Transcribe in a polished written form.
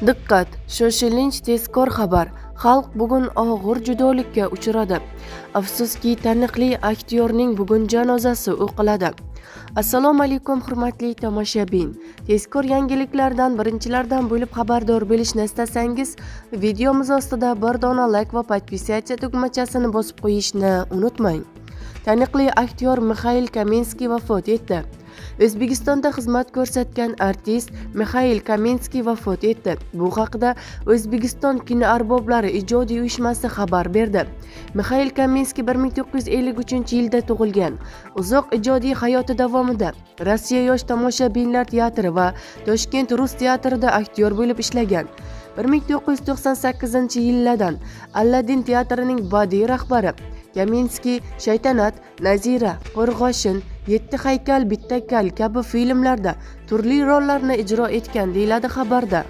Diqqat! Shoshilinch tezkor xabar. Xalq bugun og'ir judolikka uchradi. Afsuski, taniqli aktyorning bugun janozasi o'qiladi. Assalomu alaykum, hurmatli tomoshabin. Tezkor yangiliklardan birinchilardan bo'lib xabardor bo'lishni istasangiz, videomiz ostida bir dona like va подписаться tugmachasini bosib qo'yishni unutmang. Taniqli aktyor Mixail Kaminskiy vafot etdi. O'zbekistonda xizmat ko'rsatgan artist Mixail Kaminskiy vafot etdi. Bu haqida O'zbekiston kinoarboblari ijodiy uyushmasi xabar berdi. Mixail Kaminskiy 1953-yilda tug'ilgan. Uzoq ijodiy hayoti davomida Rossiya yosh tomoshabinlar teatri va Toshkent rus teatrida aktyor bo'lib ishlagan. 1998-yillardan Alladin teatrining badiiy rahbari. Kaminskiy Shaytanat, Nazira, Qo'rg'oshin, Yetti haykal, bitta kal kabi filmlarda turli rollarni ijro etgan, deyiladi xabarda.